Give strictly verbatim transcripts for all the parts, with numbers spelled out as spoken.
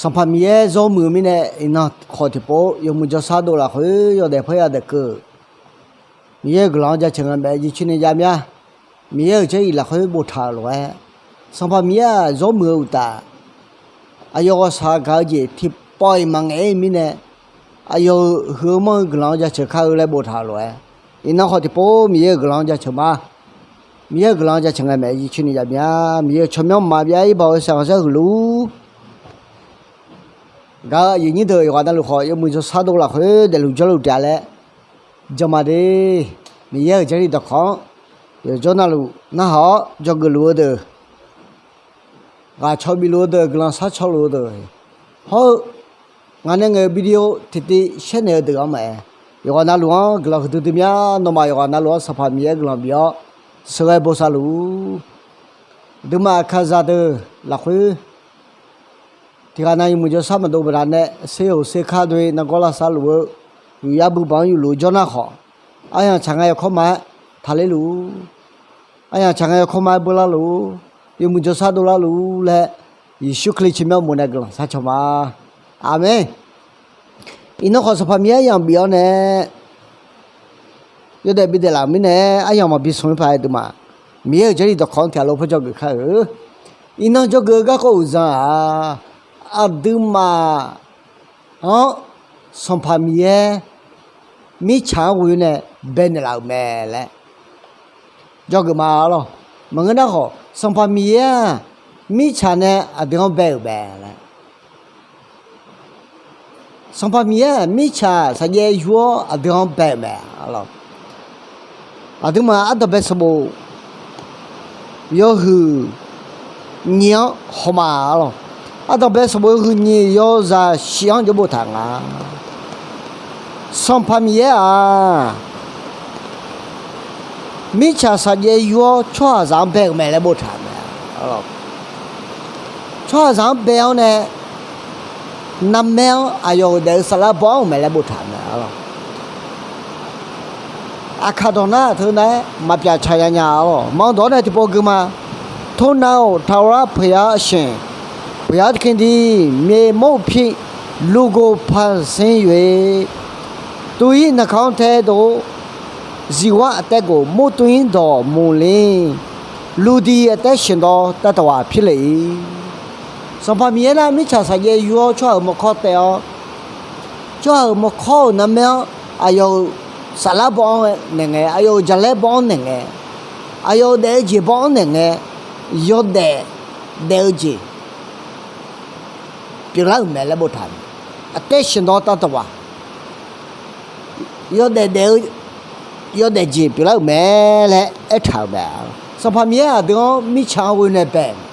Sanqpaq Miqyaer zawr muiq-eu mirnae, iqnan khawf tiqpov yawmuiq jawrshar dov lafkhoer yawdaef parya daef keuv-eu, Miqyaer-euq guiqlanq-anr jaceuq ngae maeq jircoer ni jav mya. Miqyaer-euq jarlif lafkhoer boftaq-euq lof-aer, Sanqpaq Miqyaer-aq zawr muiq-eu uqtaf, aqyawf ghawqshaq gaq-eu jeq tiqpawf-iq maqngaeq-ir mirnae, aqyawf-euq huiq-eu manr-eu guiqlanq-anr jaceuq kar-eu laer boftaq-euq lof-aer, iqnan khawf tiqpov Miqyaer-euq guiqlanq-anr jaceuq ma. Miqyaer-euq guiqlanq-anr jaceuq ngae maeq jircoer ni jav mya. Miqyaer-euq tsawrmyanr maqbyav-ir baoq-eu saeqkhanq saer huiq luf-ur. Gaq-eu aqyuif nyir deuq yawqghaq navluf khawf yawmuiq jawrshar dov lafkhoer daefluf jawrluf taef-a laer jan ma de. Miqyaer-euq jarlif dawqkawq-anr yawqjawr navluf narhaq-awr dzawgeuf luf-eu deuq, ghaq caw bif luf-eu deuq, guiqlanq shar caw luf-eu deuq, hawr-eu ngaq nae ngaeq-euq video tiqtiv shaer naeq-eu deuq-anr maqaer, yawqghaq navluf-anr guiqlanq huiqdui dui mya. Nawmaf yawqghaq navluf-anr Sanqpaq Miqyaer guiqlanq bif-awr sheuqghae bosav luf-ur. Aqduimaf aqkaqzaq deuq lafkhoer tiqghaq nav yawmuiq jawrshar maqdov baqdanae, ser-euq serkar dov-ir nargawr lavsav luf-eu, yufyar buibaq-anr yufluf-eu jawr nar khawf, aryamq tsaq ngae yawkawr ma-aer taqler luf-ur. Aryamq tsaq ngae yawkawr ma-aer beular luf-ur. Yawmuiq jawrshar dovlar luf-ur laer, Yeqsur Kali tsawrmyanr mof nae guiqlanq shar caw ma. Aqmeq. Iqnan khawf Sanqpaq Miqyaer aryamq bif-awr nae yawdaef bidaef laf-euq mirnae, aryamq maqbi smq-ir paq-aer aqduimaf Miqyaer-euq jarlif dawqkawq-anr tiq ghaq lof-aer dzawgeuf kar-eu. Iqnan dzawgeuf-eu garkawv uqdzan-aq, aqduimaf-anr Sanqpaq Miqyaer mirtsaq-anr ghoe-awr nae baenaeq laf-euq mae laer dzawgeuf ma lawq. Maqngeur nar khawf, Sanqpaq Miqyaer-aq mirtsaq nae aqdui-anr bae-euq mae laer. Sanqpaq Miqyaer-aq mirtsaq saqjaev yur-awr aqdui-anr bae-euq mae lawq. Aqduimaf ardanqbae sanqbof yawhuiq nyiq-anr hawma lawq. Ardanqbae sanqbof yawhuiq nyiq yawzaq shif-anr jawr boftaq nga. Sanqpaq Miqyaer-aq mirtsaq saqjaev yur-awr tsawrhaqzaq-anr bae-euq mae laer boftaq mae. Tsawrhaqzaq-anr bae-awr nae narmaer-anr aqyawf-euq daef-eu saflar baw-anr-euq mae laer boftaq mae. Aqkaq dawq nar teu nar-aer maqpyaf tsaq ya nya-a lawq. Maqanr dawq-awr nae tiqpov gui ma. โทษนะโอทาวรพระยาเอ๋ย เปรียบเทียบกับหญ้าเขียว เปรียบเทียบกับเขียวเขียว Sanqpaq Miqyaer nar mirtsaq saqjaev yur-awr tsawrhaq-euq mawrkawr taev-awr, tsawrhaq-euq mawrkawr-euq narmaer-anr aqyawf-euq saflar baw-anr naeqngae, aqyawf-euq jaqlaer baw-anr naeqngae, aqyawf-euq daef-eu jeq baw-anr naeqngae, yawdaef daef-eu jeq pyeuflar-euq mae laer boftaq mae. Aqtaev sheuqdawq tavtawq ghaq yawdaef daef-eu yawdaef jeq pyeuflar-euq mae laer aertaq-euq mae. Sanqpaq Miqyaer aqdui-anr mirtsaq-anr ghoe nae bae-euq mae.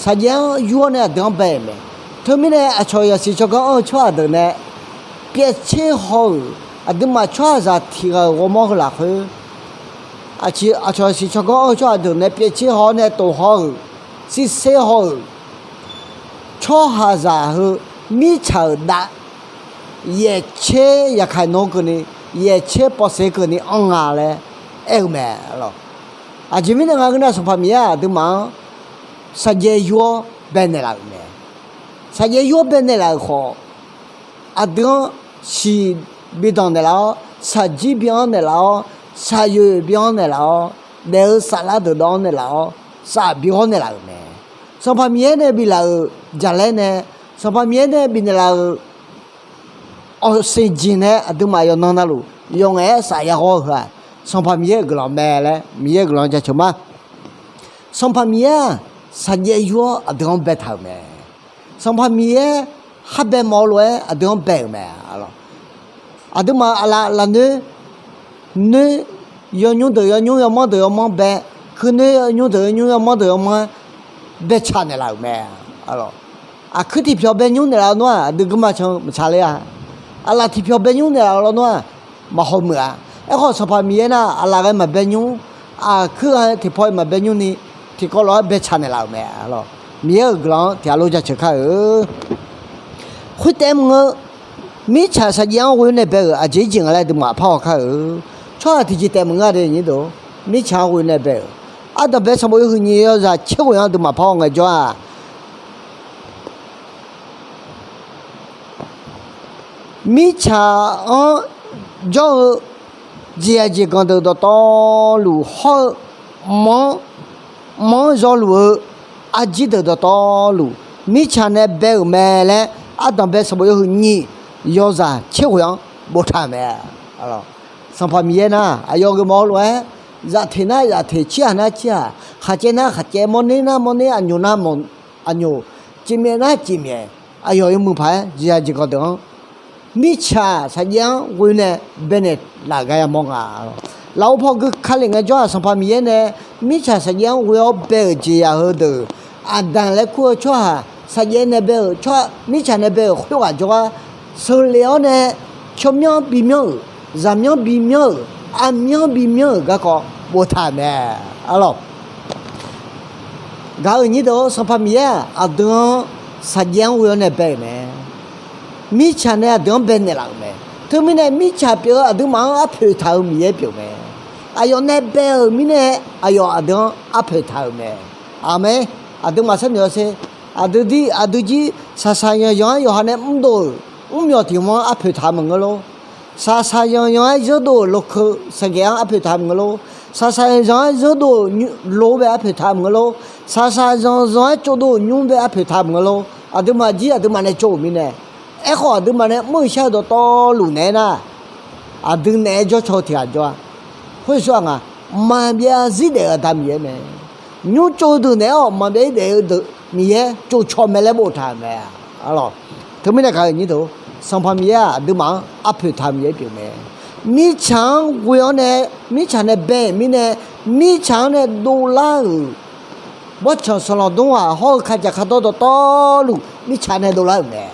Saqjaev-anr yur-awr nae aqdui-anr bae-euq mae. Teumirnae aqcawq yasiq tsawrganr anr-eu tsawrhaq deuq nae pyaev tser haw-euq, aqduimaf tsawrhaqzaq tiq ghaq-euq ghawrmawr heu lafkhoer, aqcawq yasiq tsawrganr anr-eu tsawrhaq deuq nae pyaev tser haw-awr nae tof haw-euq, shirser haw-euq, tsawrhaqzaq heu mirtsaq-euq dav yaeq tser yaqkaiq nawr keuvni, yaeq tser pawfseq keuvni anr nga laer aer-eu mae lawq. Aqjeq mirnae nga ngeur nar, Sanqpaq Miqyaer aqduimaf-anr saqjaev yur-awr baenaeq laf-euq mae. Saqjaev yur-awr baenaeq laf-euq khawf, aqdui-anr siq bi danq naeqlaf-awr, shaqjir bi-anr naeqlaf-awr, shaqyoeq bi-anr naeqlaf-awr, daef-eu saflar deuqdawv-anr naeqlaf-awr, saf bi ghawr naeqlaf-euq mae. Sanqpaq Miqyaer nae biflaf-euq jaqlaer nae, Sanqpaq Miqyaer nae bifnaeq laf-euq awqsiq jeq nae aqduimaf yawqnan navluf yawf ngaef-aer saf ya ghawr-eu heu-aq, Sanqpaq Miqyaer-euq guiqlanq mae laer Miqyaer-euq guiqlanq jaceuq ma. Sanqpaq Miqyaer-aq, saqjaev yur-awr aqdui-anr baetaq-euq mae. Sanqpaq Miqyaer khar bae mawf-eu lof-aer aqdui-anr bae-euq mae. Aqduimaf aqlaf lafnoer, noer, yawnymr deuq yawnymr, yawmanr deuq yawmanr bae, kuirnoer yawnymr deuq yawnymr, yawmanr deuq yawmanr baetaq naeqlaf-euq mae. Aqkuir tiqpyawq bae nymr naeqlaf-eu nar-aq, aqdui guirma can maqtsaq ler-a. Aqlaf tiqpyawq bae nymr naeqlaf-eu lawnmr-aq, maqhaw muiq-a. Aerkhawf, Sanqpaq Miqyaer nar, aqlaf ghae maqbae nymr, aqkuir ghae tiqpaw-iq maqbae nymrni, tiqkawv lof-aer baetaq naeqlaf-euq mae. Miqyaer-euq guiqlanq-anr tiq ghaq lof jaceuq kar-eu. Khoertaef maqngeur, mirtsaq saqjaev-anr ghoe-awr nae bae-euq aqjeq-ir jeq nga laer aqduimaf parhaw kar-eu. Tsawrhaq tiqjeq taef maqngeur-a de nyir deuq, mirtsaq-anr ghoe-awr nae bae-euq. Ardanqbae sanqbof yawhuiq nyiq yawzaq tser ghoeq-anr aqduimaf parhaw ngaejawr-aq, Mirtsaq-anr jawr-eu jeqzaq jeqganq deuq dawqtawvluf hawr-eu, mq-anr mq-anr zawluf-eu arjir deuq dawqtawvluf mirtsaq nae bae-euq mae laer, ardanq bae sanqbof yawhuiq nyiq yawzaq tser ghoeq-anr boftaq-euq mae. Sanqpaq Miqyaer nar, aqyawf geufmawf-eu lof-aer, zafteq nar zafteq, cirhaq nar cirhaq, khaqcaev nar khaqcaev, mawrner nar mawrner, aqnyoq nar aqnyoq, cifmyaef nar cifmyaef, aqyawf yawmuiq paq-aer jeqzaq jeqganq deuq-anr mirtsaq saqjaev-anr ghoe nae baenaeq laf gar yamawr nga. Lafov paw gui ka lef ngaejawr-aq, Sanqpaq Miqyaer nae mirtsaq saqjaev-anr ghoe-awr bae-euq jeqzaq heudeuq, Aqdanq laer kur-eu tsawrhaq saqjaev nae bae-euq, mirtsaq nae bae-euq khoerghaq jawrgar sheuqlef-awr nae, tsawrmyanr bimyanr-euq, zaqmyanr bimyanr-euq, aqmyanr bimyanr-euq garkawv boftaq-euq mae. Arlawq, gaq-euq nyir deuq-or, Sanqpaq Miqyaer-aq, aqdui-anr saqjaev-anr ghoe-awr nae bae-euq mae. Mirtsaq nae aqdui-anr baenaeq laf-euq mae. Teumirnae mirtsaq pyeuf-eu aqduimaf-anr arpoeq taq-euq Miqyaer pyeuf mae. Aqyawf nae bae-euq mirnae, aqyawf aqdui-anr arpoeq taq-euq mae. Aqmeq. Aqduimaf sharnoeq-awr sher. Aqdui jir, aqdui jir saqsaq yanqyanq-aer yawqha nae mrdov-euq mrmyawq tiq hmq-anr arpoeq taq-eu maqngeur lor. Saqsaq yanqyanq-aer yawrdov-euq lokeu saqgaeq-anr arpoeq taq-eu maqngeur lor. Saqsaq yanqyanq-aer yawrdov-euq lof bae arpoeq taq-eu maqngeur lor. Saqsaq zanqzanq-aer tsovdov-euq nymr bae arpoeq taq-eu maqngeur lor. Aqduimaf jir aqduimaf nae tsov-euq mirnae, aerkhawf aqduimaf nae mr-euq shar-eu dawqtawvluf naeq-aer nar, aqdui naeq-aer jawrcaw-eu tiq ghaq jawr-a. Khoer-eu tsawrhaq nga, maqbyav zir daef-eu Aqda Miqyaer mae. Nymr tsov-eu deuq naeq-aer-awq, maqbyav zir daef-eu deuq Miqyaer tsovcaw mae laer boftaq-euq mae. Arlawq, teumirnae gaq-euq nyir deuq, Sanqpaq Miqyaer-aq, aqduimaf-anr arpoeq taq-eu Miqyaer pyeuf mae. Mirtsaq-anr ghoe-awr nae, mirtsaq nae bae-euq mirnae, mirtsaq-anr nae dovlar-euq bawrtsanq sanqlanq dmr-aq, hawr-eu kajaq kadawr dawqtawvluf mirtsaq nae dovlar-euq mae.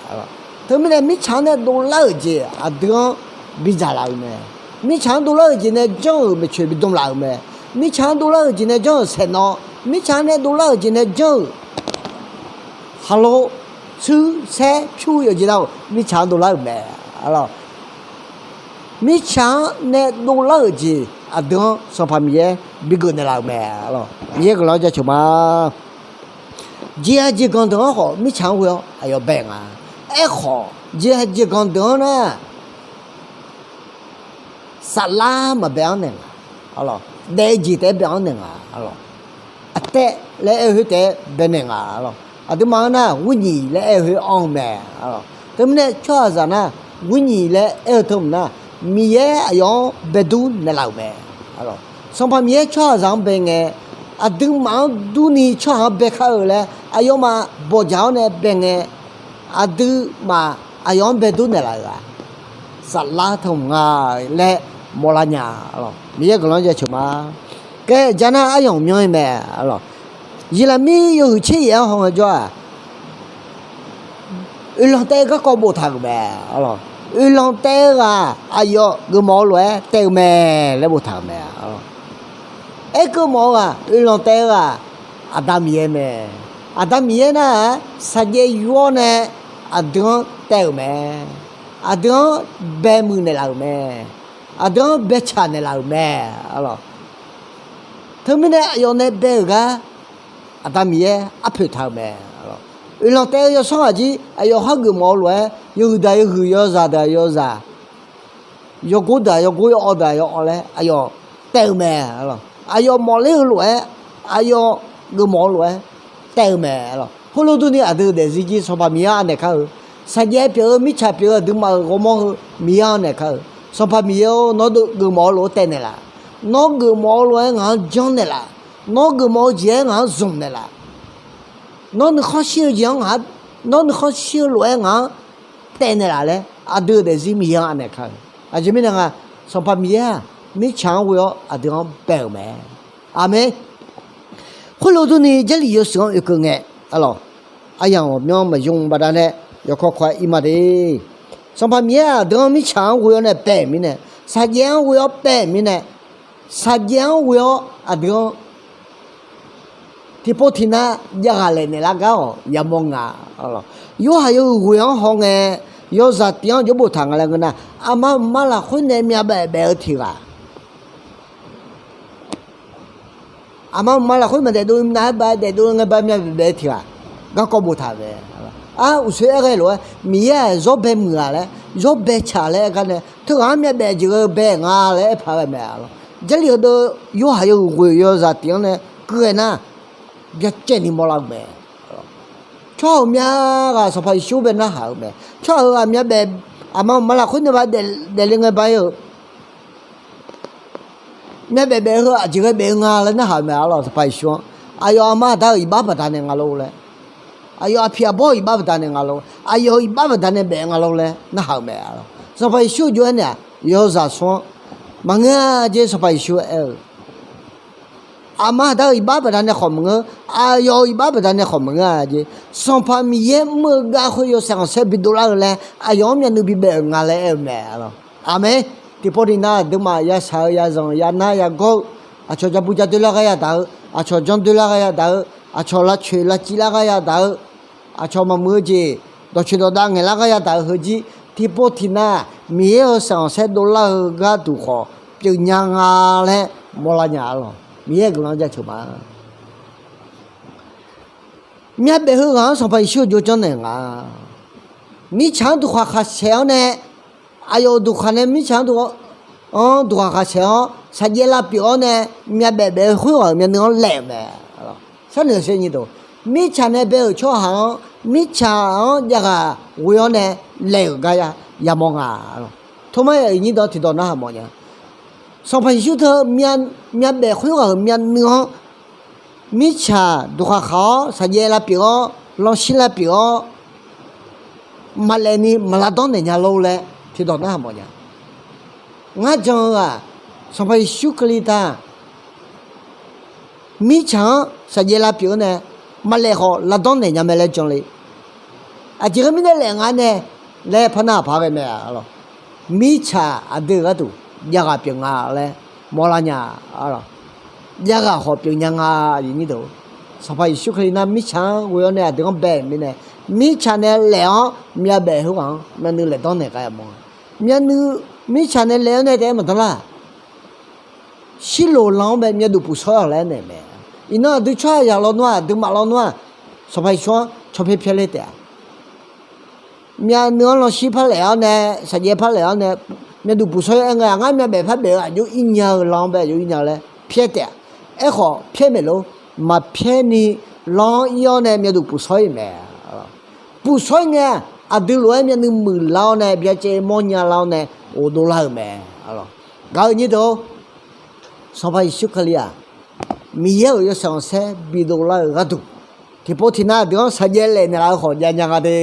Teumirnae mirtsaq-anr nae dovlar-euq jeq aqdui-anr bidzaq laf-euq mae. Mirtsaq-anr dovlar-euq jeq nae janr-euq maeqtsoeq bidm laf-euq mae. Mirtsaq-anr dovlar-euq jeq nae janr-euq saeqnawv, mirtsaq-anr nae dovlar-euq jeq nae janr-euq khaqlo, shuir, saer, pyur yawqjeq nar-euq mirtsaq-anr dovlar-euq mae. Arlawq, mirtsaq-anr nae dovlar-euq jeq aqdui-anr Sanqpaq Miqyaer bigeuf naeqlaf-euq mae. Arlawq, Miqyaer guiqlanq-anr jaceuq ma. Jeqzaq jeqganq deuq-anr khawf mirtsaq-anr ghoe-awr aqyawf bae nga. Aerkhawf jeqzaq jeqganq deuq-anr nar, saflar maqbae-anr naeq nga. Arlawq, daef-eu jeq taef-aer bae-anr naeq nga. Arlawq, aqtaev laer aer-eu khoer taef-aer bae naeq nga. Arlawq, aqduimaf-anr nar ghoer nyiq laer aer-eu khoer anr-eu mae. Arlawq, teumirnae tsawrhaqzaq nar ghoer nyiq laer aer-eu teu mq nar, Miqyaer aqyawf-anr baedur naeqlaf-euq mae. Arlawq, Sanqpaq Miqyaer tsawrhaqzaq-anr bae ngae, aqduimaf-anr durni tsawrhaq-anr bae kar-eu laer aqyawfmaf bawqjaq-awr nae bae ngae, aqduimaf aqyawf-anr baedur naeqlaf-euq-aq, saflar teu mq nga laer mawrlar nya. Arlawq, Miqyaer guiqlanq-anr jaceuq ma. Kae ja nar aryamq myanr-ir mae. Arlawq, Yeqlaqmir yawhuiq tser yaef-anr haw ngaejawr-aq, oeqlanq taev-eu garkawv boftaq-euq mae. Oeqlanq taev-eu ghaq aqyawf geufmawf-eu lof-aer taev-eu mae laer boftaq-euq mae. Aerkeuv mawf-eu ghaq oeqlanq taev-eu ghaq Aqda Miqyaer mae. Aqda Miqyaer nar-aq saqjaev yur-awr nae aqdui-anr taev-euq mae. Aqdui-anr bae muiq naeqlaf-euq mae. Aqdui-anr bae tsaq naeqlaf-euq mae. Arlawq, teumirnae aqyawf nae bae-euq gar Aqda Miqyaer arpoeq taq-euq mae. Oeqlanq taev-eu yawsanr ghaq jir aqyawf khar geufmawf-eu lof-aer yawhuiq daq yawhuiq, yawzaq daq yawzaq, yawgor daq yawgor, yawawv daq yawawv laer aqyawf taev-eu mae. Aqyawf mawfler-eu lof-aer, aqyawf geufmawf-eu lof-aer taev-eu mae. Khoerlof durni aqdui-euq daefzir jir Sanqpaq Miqyaer-anr anaeq kar-eu, saqjaev pyeuf-eu, mirtsaq pyeuf-eu, aqduimaf-euq ghawrmawr heu Miqyaer-anr naeq kar-eu, Sanqpaq Miqyaer-or, nawr geufmawf-eu lof-aer taev naeqlaf. Nawr geufmawf-eu lof-aer ngaq-anr janr naeqlaf. Nawr geufmawf-eu jeq-aer ngaq-anr zmq naeqlaf. Nawr nuikhanr shir-eu jeq-anr ngaq, nawr nuikhanr shir-eu lof-aer ngaq-anr taev naeqlaf laer aqdui-euq daefzir Miqyaer-anr anaeq kar-eu. Aqjeq mirnae nga, Sanqpaq Miqyaer-aq mirtsaq-anr ghoe-awr aqdui-anr bae-euq mae. Aqmeq. Khoerlof durni Jarlif yawshuif-anr oekeuv ngae, arlawq, aryamq ghawqmyanr maqzmr baqdanae yawkawr kawv-aer ir ma de. Sanqpaq Miqyaer-aq aqdui-anr mirtsaq-anr ghoe-awr nae bae-euq mirnae, saqjaev-anr ghoe-awr bae-euq mirnae, saqjaev-anr ghoe-awr aqdui-anr tiqpov tiqnav jav ghaq laeq naeqlar gar-awq yamawr nga. Yorhaq yawhuiq ghoe-anr haw ngae, yawzaq tiv-anr jawr boftaq nga laer ngeur nar, aqma mqma lafkhoer nae myavbaef baef-eu tiq ghaq, aqma mqma lafkhoer maqdaef dov nav-aer ba daef dov ngae ba myavbaef baef-eu tiq ghaq garkawv boftaq-euq mae. Ar, uqshoe aer ghae lof-aer, Miqyaer-aq zawr bae muiq-aq laer, zawr bae tsaq laer aer gar nae, teughaq-anr myavbaef jeq ghae bae nga laer aer paq ghae mae, arlawq. Jarlif heudeuq yorhaq yawhuiq ghoeq yawzaq tif-anr nae keuv ghae nar, byacaevni mawrlar-eu mae. Tsawrhaq-euq myav ghaq Sanqpaq Yeqsur bae narhaq-eu mae. Tsawrhaq-euq ghaq myavbaef, aqma aqma lafkhoer nae ba daefle ngae ba-ir-eu, myavbaef baef-eu heu aqjeq ghae baef-eu nga laer narhaq-eu mae, arlawq. Sanqpaq Yeqsur-anr aqyawf aqma aqda-euq iqbax baqdanae nga lor laer, aqyawf aqpiq aqbawr-euq iqbax baqdanae nga lor, aqyawf-euq iqbax baqdanae baef nga lor laer narhaq-eu mae, arlawq. Sanqpaq Yeqsur jov-aer naeq-aq, yawzaq smr-anr maqngeur-a jeq Sanqpaq Yeqsur aer-eu Aqma aqda-euq iqbax baqdanae khawf maqngeur, aqyawf-euq iqbax baqdanae khawf maqngeur-a jeq. Sanqpaq Miqyaer mr-eu gar khoer yawshaef khanqsaer bidovlar-eu laer aqyawf-anr myavnuiv bibaef-euq nga laer aer-eu mae, arlawq. Aqmeq. Tiqpov tiqnav aqduimaf yashaq-eu yazanq yanar yagawr-eu, aqcawq jabu jadoer lar gar yadaq-eu, aqcawq janr doer lar gar yadaq-eu, aqcawq lavcoeq lavciv lar gar yadaq-eu, aqcawq maqmuiq-eu jeq dawqcoeq dawqdav ngaeqlar gar yadaq-eu heujir, tiqpov tiqnav Miqyaer-euq yawshaef khanqsaer dovlar-eu gharduq khawf pyeufnya nga laer mawrlar nya, arlawq. Miqyaer-euq guiqlanq jaceuq ma. Myavbaef heughaq-anr Sanqpaq Yeqsur-eu jov janrnaeq nga. Mirtsaq-anr duqkhaq khaqsaeq-awr nae, aqyawf-euq duqkhaq nae mirtsaq-anr duq-anr duqkhaq khaqsaeq-awr shaqjaev lavpyeuf-awr nae, myavbaef baef-eu khoerghaq-euq myavnuiv-anr laef-euq mae. Sharnoeq sher nyi deuq, mirtsaq nae bae-euq tsawrhaq-anr mirtsaq-anr javghaq ghoe-awr nae laef-euq gar yamawr nga, arlawq. Tormar-aq iqnyir dawq tiqdawq narhaq mawf nya. Sanqpaq Yeqsur teu myavbaef khoerghaq-euq myavnuiv-anr mirtsaq duqkhaq khaq-awr shaqjaev lavpyeuf-awr lanshir lavpyeuf-awr maqlaef ni maqlar dawrnaeq nya lor laer tiqdawq narhaq mawf nya. Ngar jan-eu-aq, Sanqpaq Yeqsur Kali ta mirtsaq-anr shaqjaev lavpyeuf-awr nae maqlaef khawf lar dawrnaeq nya mae laer jan le. Aqjeq ghae mirnae laef nga nae laer par narhaq paq ghae mae, arlawq. Mirtsaq aqdui-euq gharduq javghaq pyeuf nga laer mawrlar nya, arlawq. Javghaq khawf pyeufnya nga, aqyuif nyir deuq. Sanqpaq Yeqsur Kali nar mirtsaq-anr ghoe-awr nae aqdui-anr bae-euq mirnae, mirtsaq nae laef-awr myavbaef khoerghaq-anr myavnuiv laef dawrnaeq gar yamawr nga. Myavnuiv mirtsaq nae laef-awr nae taef-aer maqdanr lar. Shirloq lan-anr bae myavduq pufshawr-awq laer aernaeq mae. Iqnan aqdui tsawrhaqzaq lawnmr-aq, aqduimaf lawnmr-aq, Sanqpaq Yeqsur-anr cawpyaer pyaer ler taef-a. Myavnuiv-anr lanshir par laef-awr nae, shaqjaev par laef-awr nae, myavduq pufshawr-aer ngae, aqngar myavbaef par baef-eu aqjox ir nya-eu lan-anr bae aqjox ir nya-eu laer pyaer taef-a. Aerkhawf pyaer maeq lor, maqpyaer ni lan-anr ir-awr nae myavduq pufshawr-ir mae. Pufshawr-ir ngae, aqdui lof-aer myavnuiv muiqlar-awr nae byacaev mawrnya lar-awr nae ghofdov lar-euq mae. Gaq-eu nyir deuq-or, Sanqpaq Yeqsur Kali-aq, Miqyaer-euq yawshaef khanqsaer bidov lar-eu gharduq, tiqpov tiqnav aqdui-anr shaqjaev laef naeqlaf-eu khawf jav nya nga de.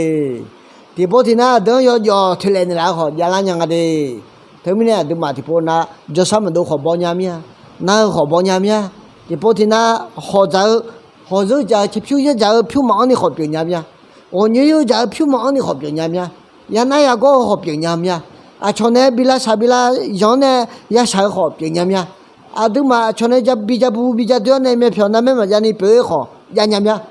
Tiqpov tiqnav aqdui-anr yawjawf toeqlaef naeqlaf-eu khawf javlar nya nga de. Teumirnae aqduimaf tiqpov nav jawrshar maqdov khawf baw nya mir-a, nar-eu khawf baw nya mir-a. Tiqpov tiqnav hawq dzaq-eu, hawq zeur dzaq-eu, caerpyur yaer dzaq-eu pyur maqanr ni khawf pyeuf nya mir-a. Ghawqnyoeq yar dzaq-eu pyur maqanr ni khawf pyeuf nya mir-a. Yanar yagawr-eu khawf pyeuf nya mir-a. Aqcawq nae bi lavshaq bi lavyanq-anr nae yashaq-eu khawf pyeuf nya mir-a. Aqduimaf aqcawq nae bi jabu bi jadoer-awr nae myavpyawq narmaer maqjav ni pyeuf-eu khawf jav nya mir-a.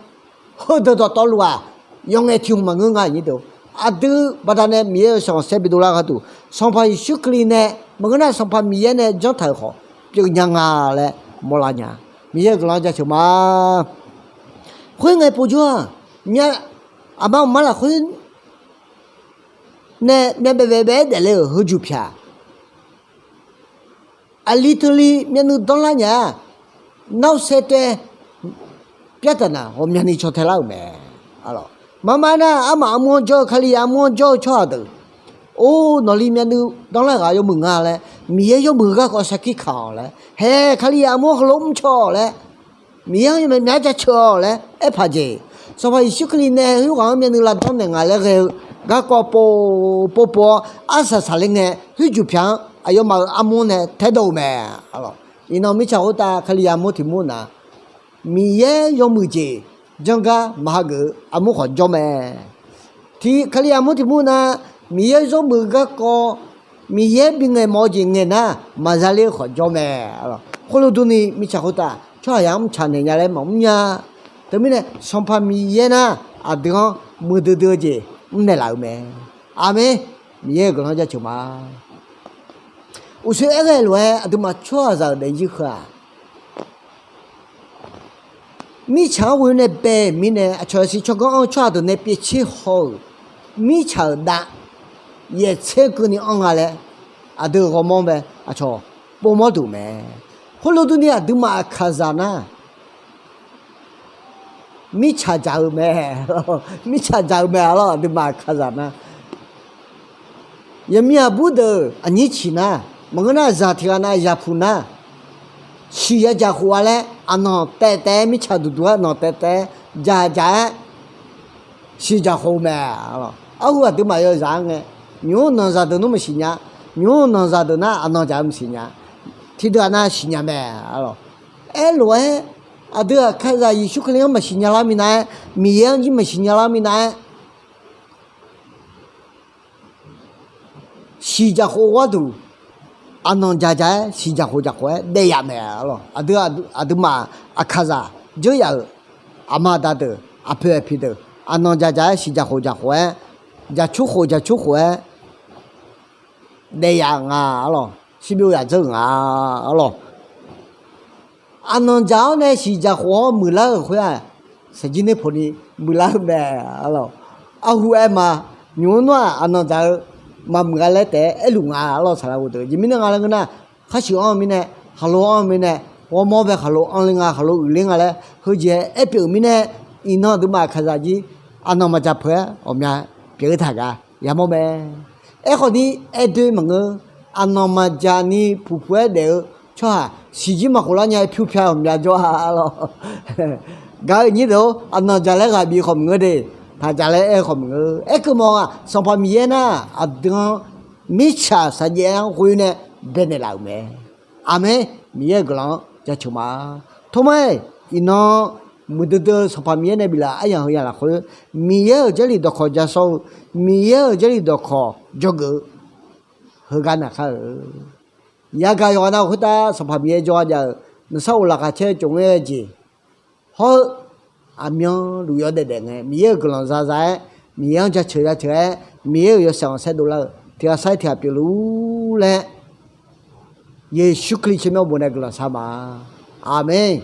Heudeuq dawqtawvluf-aq, yawqngae tiq hmq maqngeur nga nyir deuq. Aqdui baqdanae Miqyaer-euq yawshaef khanqsaer bidov lar gharduq, Sanqpaq Yeqsur Kali nae maqngeur nar Sanqpaq Miqyaer nae janrtaq-euq khawf pyeuf nya nga laer mawrlar nya. Miqyaer-euq guiqlanq jaceuq ma. Khoerngae povjawr-aq, aqma aqma lafkhoer nae myavbaef baef baef-aer daefle-euq heujuq pyaq aqli teuli myavnuiv danrlar nya-a. Nawr saevtaev pyar taq naq ghawqmyani caw tae lar-euq mae. Marmar nar armaf armur-anr jawr-eu, Kalizaq armur-anr jawr-eu tsawrhaq deuq, or, nawqli myavnuiv danrlar ghaq yawmuiq nga laer, Miqyaer yawmuiq-eu garkawv sarkir kaq-awq laer, haeq, Kalizaq armur-anr heulof mrcaw-awq laer, Miqyaer-anr yawmyav myar jaceuq-awq laer aerpaq jeq. Sanqpaq Yeqsur Kali nae khoerghaq-anr myavnuiv lavdanr naeq nga laer ghae-eu garkawv pov pov pov-awr arsaq saqler ngae, khoerjuq pyaq-anr aqyawfmaf-euq armur nae taedov-eu mae. Iqnan mirtsaq khoertav Kalizaq armur tiq mur na, Miqyaer yawmuiq jeq janr gar maq hageuf-eu armur khawf jawr mae. Tiq Kalizaq armur tiq mur na, Miqyaer yawmuiq-eu garkawv, Miqyaer bingaeq mawf-eu jeq ngaeq nar maqza ler-eu khawf jawr mae. Khoerlof durni mirtsaq khoertav tsawrhaqzaq-anr mrtsaq naeq nya laer maqmr nya. Teumirnae Sanqpaq Miqyaer nar aqdui-anr muiqdui dui-eu jeq mrnaeq laf-euq mae. Aqmeq. Miqyaer-euq guiqlanq jaceuq ma. Uqshoe aer ghae lof-aer aqduimaf tsawrhaqzaq-euq daefzir heu-aq, Mirtsaq-anr ghoe nae bae-euq mirnae, aqcawq yasiq tsawrganr-anr tsawrhaq deuq nae pyaevtser haw-euq mirtsaq-euq dav yaeqtser keuvni anr nga laer, aqdui-euq ghawrmawr bae aqcawq povmawr duq mae. Khoerlof durni aqduimaf aqkaqzaq nar, mirtsaq dzaq-eu mae. Mirtsaq dzaq-eu mae arlawr, aqduimaf aqkaqzaq nar. Yaqmir aqbur deuq aqnyir ciq nar, maqngeur nar zaq tiq ghaq nav yapuq nar, siq yadzaq khof-a laer aqnanq taev taev-aer mirtsaq duqduq-aer aqnanq taev taev-aer dzaq dzaq-aer siq dzaq khof-eu mae. Arhu aqduimaf yawzaq-anr ngae, nymq-mr nanqzaq deuq nar maqsiq nya. Nymq-mr nanqzaq deuq nar aqnanq dzaq-eu maqsiq nya. Tiqdeuq-aq nav siqnya mae. Aerlof-aer aqdui aqkaqzaq Yeqsur Kali-anr maqsiq nya lar minav-aer, Miqyaer-anr jir maqsiq nya lar minav-aer, siq dzaq khof gharduq, aqnanq dzaq dzaq-aer siq dzaq khof dzaq khof-aer daef yaf mae arlawr. Aqdui, aqduimaf aqkaqzaq dzeur yaf-euq aqma aqda deuq, aqpoeq aqpiq deuq, aqnanq dzaq dzaq-aer siq dzaq khof dzaq khof-aer, dzaq cur khof dzaq cur khof-aer daef yaf nga arlawr. Shirbyov yaq dzeur-euq nga arlawr. Aqnanq dzaq-awr nae siq dzaq khof-awr muiqlar-euq khoer-aq, saqjir ner poqni muiqlar-eu mae arlawr. Arhu aer ma, nymq-mr nar-aq aqnanq dzaq-eu maqmuiq-a laer taef-aer aerluf nga arlawr. Saqlaq ghof deuq jeq mirnae nga laer ngeur nar, khar shuif anr-eu mirnae, khaqlo anr-eu mirnae, ghawrmawr bae khaqlo anrler nga, khaqlo uiqler nga laer heujeq-aer aer pyeuf-euq mirnae, iqnan aqduimaf aqkaqzaq jir aqnanq maqdzaq peuq-aer ghawqmya pyeuf-eu taq gar yamawr mae. Aerkhawf ni aer doer maqngeur. Aqnanq maqdzaq ni puq puq-aer daef-eu tsawrhaq siqjir maqkhof lar nya-aer pyur pya ghawqmya jawr-a arlawr. Gaq-eu nyir deuq-or, aqnanq dzaq laer ghaq bif khawf maqngeur de, taq dzaq laer aer khawf maqngeur. Aerkeuv mawf-aq, Sanqpaq Miqyaer nar aqdui-anr mirtsaq saqjaev-anr ghoe nae baenaeq laf-euq mae. Aqmeq. Miqyaer-euq guiqlanq-anr jaceuq ma. Tormar-iq, iqnan muiqdui dui-eu Sanqpaq Miqyaer nae biflaf aryamq heu yamq lafkhoer, Miqyaer-euq Jarlif dawqkawq ja sawr-eu, Miqyaer-euq Jarlif dawqkawq dzawgeuf-eu heugar naqkar-euq yagaq yawqghaq nav khoertav Sanqpaq Miqyaer jawrgar jav-eu, nuisar of laqkhaq caer-eu tsov ngaer-eu jeq hawr-eu, aqmyanluf yawdaef daef ngae, Miqyaer-euq guiqlanq za za-aer, Miqyaer-anr jaceuq jaceuq-aer, Miqyaer-euq yawshaef khanqsaer dovlar-eu tiq ghaq sar-ir tiq ghaq pyeufluf-ur laer, Yeqsur Kali tsawrmyanr bof nae guiqlanq shar ma. Aqmeq.